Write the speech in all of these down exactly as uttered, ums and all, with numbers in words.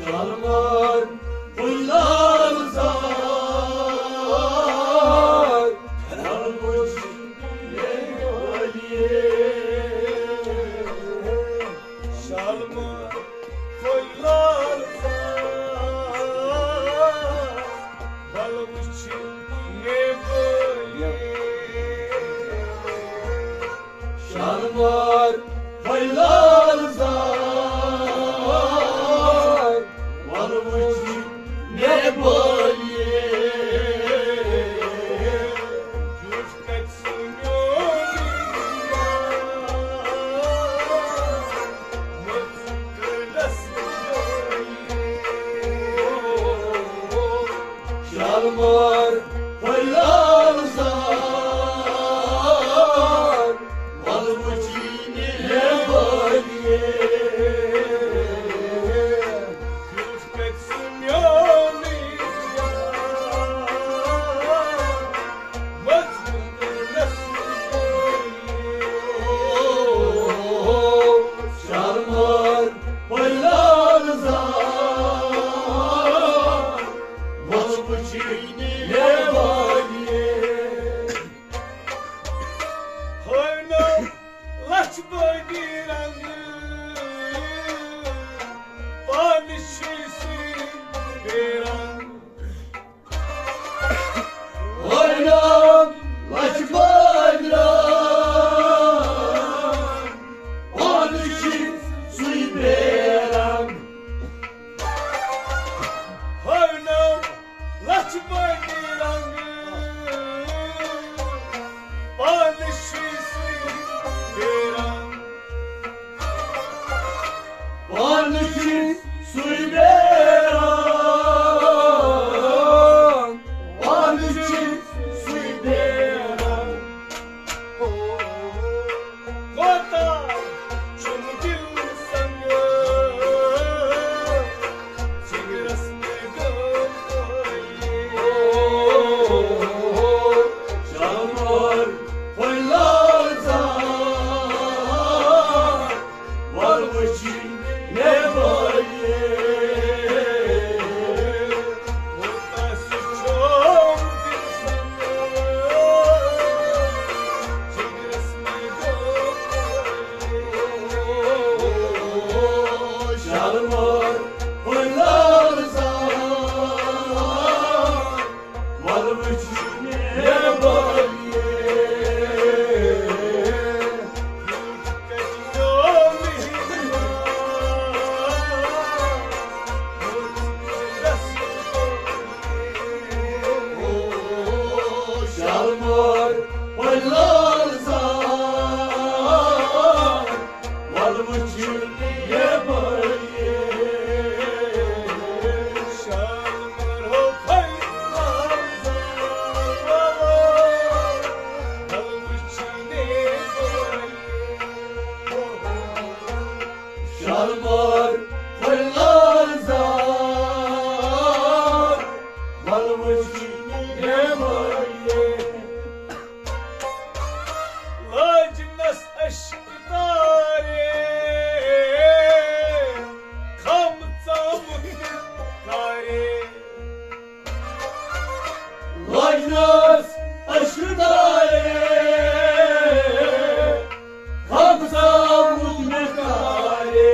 شالمار پھٔلۍ لال زار، وَلہٕ وٕچھ مےٚ بٲلیے۔ شالمار پھٔلۍ لال زار، وَلہٕ وٕچھ مےٚ بٲلیے۔ شالمار پھٔلۍ لال زار، وَلہٕ وٕچھ مےٚ بٲلیے۔ یُتھ کَتہِ سُہ میون یار، مٔژ کٔرنَس بٲلیے۔ شالمار پھٔلۍ لال زار، وَلہٕ وٕچھی مےٚ بٲلیے۔ یُتھ کَتہِ سُہ میونٕے یار، مٔژ کٔرنَس بٲلیے۔ شالمار پھٔلۍ لال زار، وَلہٕ وٕچھی مےٚ بٲلیے۔ ہٲونو لَچھ بٲدی رنٛگ، پانہٕ چھُے سُے بے رنٛگ۔ ہٲونو لَچھ بٲدی رنٛگ، پانہٕ چھُے سُے بے رنٛگ۔ ہٲونو لَچھ بٲدی رنٛگ، پانہٕ چھُے سُے بے رنٛگ۔ پانہٕ چھُے سُے بے رنٛگ، پانہٕ چھُے سُے بے رنٛگ۔ کوتاہ چھُم دِل سنگ، جگرس مےٚ گوٚو۔ شالمار پھٔلۍ لال زار، وَلہٕ وٕچھی مےٚ بٲلیے۔ کوتاہ سُہ چھُم دِل سنگ، جگرس مےٚ گوٚو۔ شالمار پھٔلۍ لال زار، وَلہٕ وٕچھ مےٚ بٲلیے۔ شالمار پھٔلۍ لال زار، وَلہٕ وٕچھ مےٚ بٲلیے۔ شالمار ہو پھٔلۍ لال زار، وَلہٕ وٕچھ مےٚ بٲلیے۔ شالمار پھٔلۍ لال زار، وَلہٕ وٕچھ مےٚ بٲلیے۔ لٲجنَس اشک تارے، خم ژامُت تارے۔ لٲجنَس اشک تارے، خم ژامُت تارے۔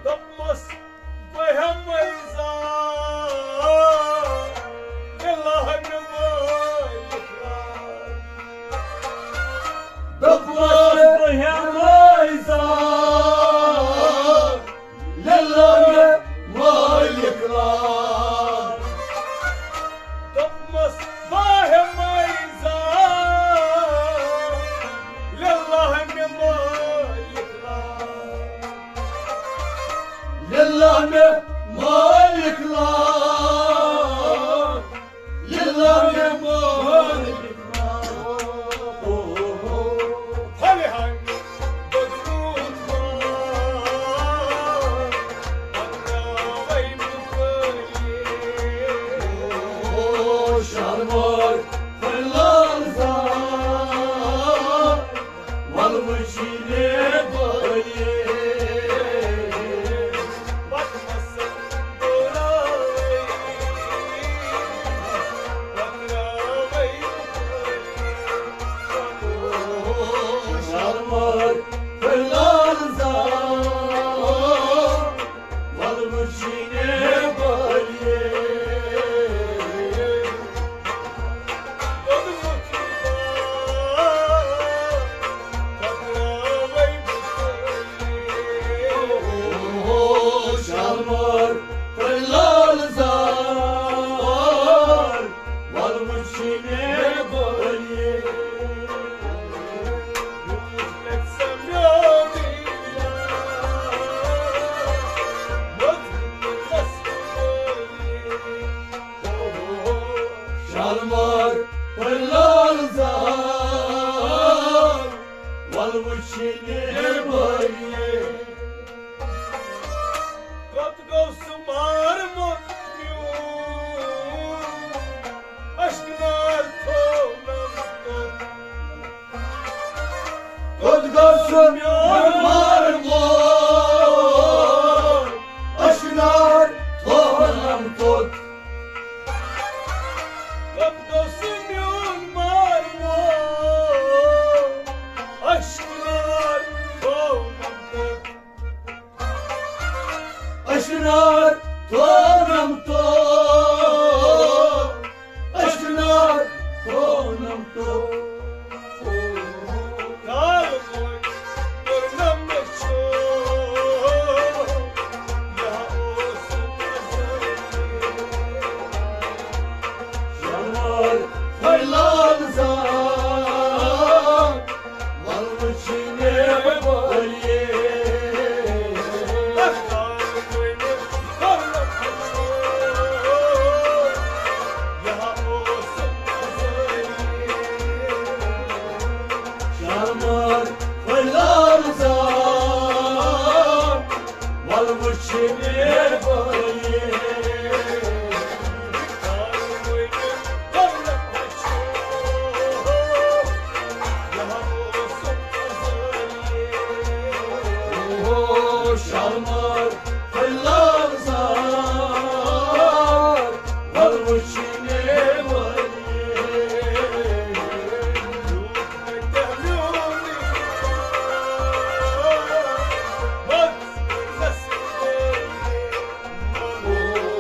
دوٚپمَس، بہٕ ہٮ۪مَے زان، لِلہ مےٚ مٲلِک راز۔ دوٚپمَس، بہٕ ہٮ۪مَے زان، لِلہ مےٚ مٲلِک راز۔ دوٚپمَس، بہٕ ہٮ۪مَے زان، لِلہ مےٚ مٲلِک راز۔ لِلہ مےٚ مٲلِک راز، لِلہ مےٚ مٲلِک راز۔ پھلہِ ہن دوٚدمُت ماز، پکراوَے بہٕ پھٔلۍ۔ او شالمار پھٔلۍ لال زار، وَلہٕ وٕچھِنۍ بٲیہِ۔ پتہٕ مَسَن دوران پکراوَے بہٕ پھٔلۍ۔ شالمار پھٔلۍ لال زار، وَلہٕ وٕچھِنۍ بٲیہِ۔ او شالمار پھٔلۍ لال زار، وَلہٕ وٕچھِنۍ بٲیہِ۔ شالمار پھٔلۍ لال زار، وَلہٕ وٕچھِنۍ بٲیہِ۔ کوٚت گوٚو سُہ مار موٚت میون، اشکہٕ نار تھوونم توٚت۔ کوٚت گوٚو سُہ میون مار موٚت، اشکہٕ نار تھوونم توٚت۔ کوٚت گوٚو سُہ میون مار موٚت، اشکہٕ نار تھوونم توٚت۔ اشکہٕ نار تھوونم توٚت، اشکہٕ نار تھوونم توٚت۔ کالہٕ وۄنۍ کوٚرنم مےٚ چھوٚل، یہِ ہا اوسُم ازلی۔ شالمار پھٔلۍ لال زار، وَلہٕ وٕچھِنۍ بٲیہِ۔ شالمار پھٔلۍ لال زار، وَلہٕ وٕچھِنۍ بٲیہِ۔ او شالمار پھٔلۍ لال زار، وَلہٕ وٕچھِنۍ بٲیہِ۔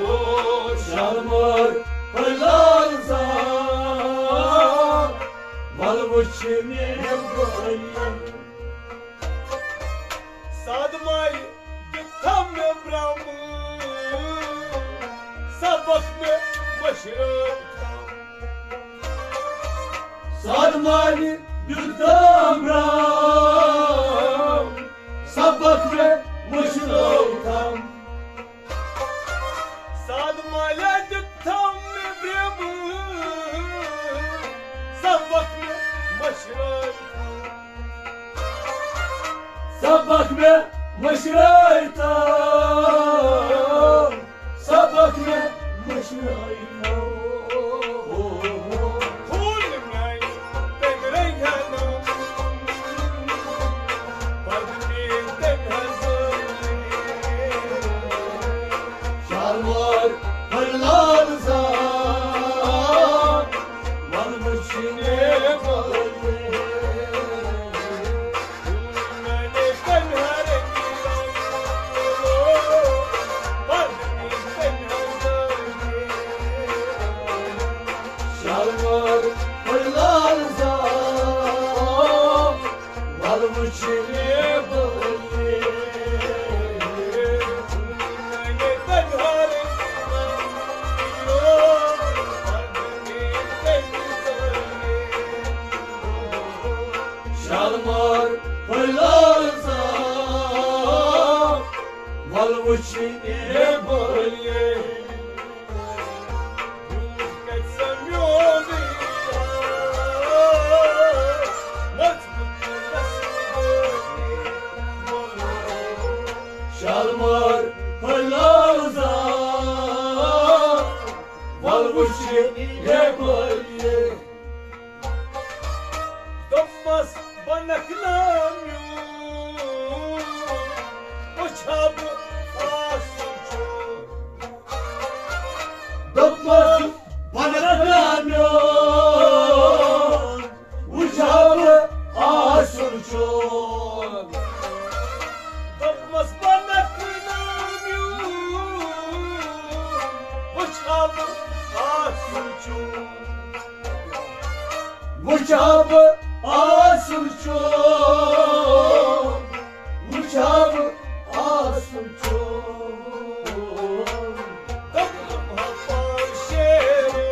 او شالمار پھٔلۍ لال زار، وَلہٕ وٕچھِنۍ بٲیہِ۔ سادٕ مالہِ دیُتتھم مےٚ برٛم، سبق مےٚ مٔشرٲوتھم۔ سادٕ مالہِ دیُتتھم برٛم، سبق مےٚ مٔشرٲوتھم۔ سادٕ مالہِ دیُتتھم مےٚ برٛم، سبق مےٚ مٔشرٲوتھم۔ سبق مےٚ مٔشرٲوتھم، سبق مےٚ مٔشرٲوتھم۔ پھوٗل میانہِ تٔمۍ رنگہِ ہنا، پردٕ پیٚیہِ تٔمۍ ہزٲرۍ۔ شالمار پھٔلۍ لال زار، وَلہٕ وٕچھِنۍ بٲیہِ۔ شالمار پھٔلۍ لال زال، وَل وٕچھ یہِ بٲلی۔ شالمار پھٔلۍ لال زال، وَل وٕچھ یہِ بٲلی۔ دوٚپمَس بنکھ نا میون، وٕچھا بہٕ آسُن چھُ۔ دوٚپمَس بنکھ نا میون، وٕچھا بہٕ آسُن چھُ۔ دوٚپمَس بنکھ نا میون، وٕچھا بہٕ آسُن چھُ۔ وٕچھا بہٕ آسُن چھُ، وٕچھا بہٕ آسُن چھُ۔ دوٚپُم ہپٲرۍ شیرو،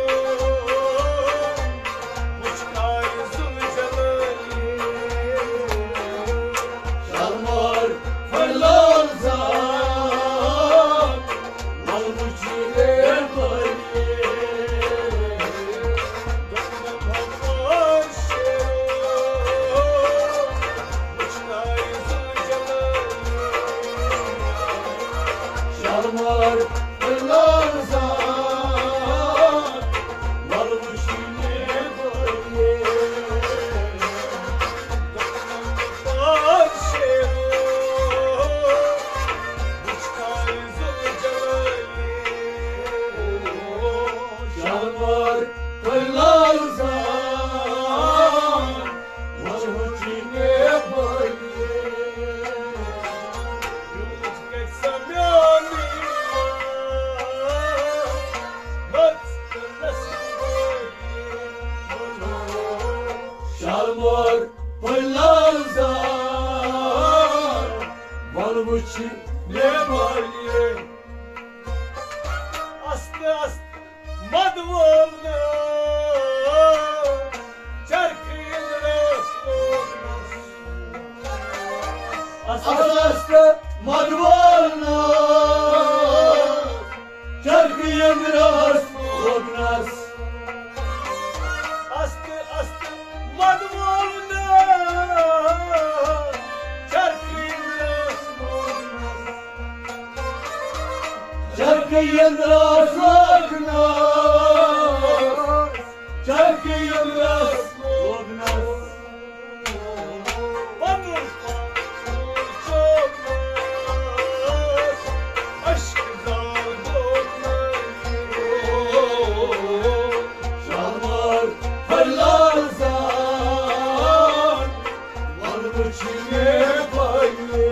وٕچھ کایہِ ذوالجلٲلی۔ شالمار پھٔلۍ لال زال، وَل وٕچھ یہِ بٲلی۔ شالمار پھٔلۍ لال زال، وَل وٕچھ یہِ بٲلی۔ شالمار پھٔلۍ لال زال، وَل وٕچھ یہِ بٲلی۔ یوٗت کَتہِ سَمیو میٖرا، مَژ کٔرنَس بٲلی۔ شالمار پھٔلۍ لال زال، وَل وٕچھ یہِ بٲلی۔ اَستہٕ اَستہٕ مَدٕ وول نہٕ، چرکھٕ یِنٛدرَس لوگنَس۔ اَستہٕ اَستہٕ مَدٕ وول نہٕ، چرکھٕ یِنٛدرَس لوگنَس۔ اَستہٕ اَستہٕ مَدٕ وول نہٕ، چرکھٕ یِنٛدرَس لوگنَس۔ چرکھٕ یِنٛدرَس لوگنَس، چرکھٕ یِنٛدرَس لوگنَس۔ پَنُن پان چومنَس، عشقہٕ زال لوگنَس۔ شالمار پھٔلۍ لال زال، وَل وٕچھ یہِ بٲلی۔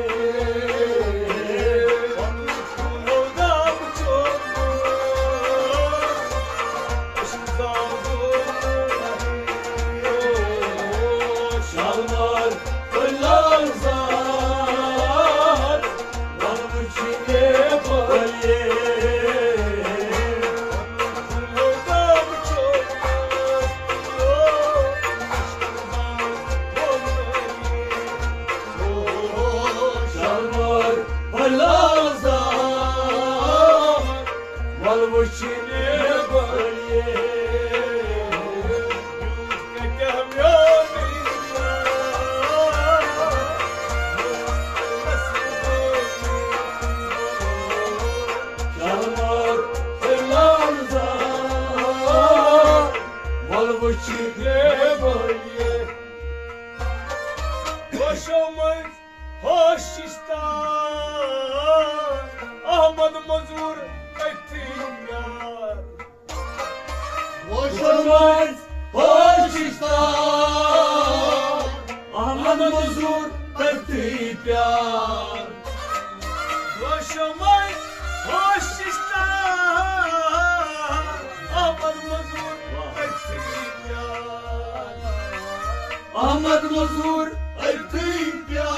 شالمار پھٔلۍ لال زال، وَل وٕچھ یہِ بٲلی۔ شالمار پھٔلۍ لال زال، وَل وٕچھ یہِ بٲلی۔ شالمار پھٔلۍ لال زال، وَل وٕچھ یہِ بٲلی۔ گوشو مٔنٛزۍ ہوشِشتار، احمد مزور أتھی پیار۔ گوشو مٔنٛزۍ ہوشِشتار، احمد مزور أتھی پیار۔ گوشو مٔنٛزۍ ہوشِشتار، احمد مزور أتھی پیار۔ احمد مزور أتھی پیار۔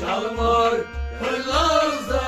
شالمور پھٔلۍ لال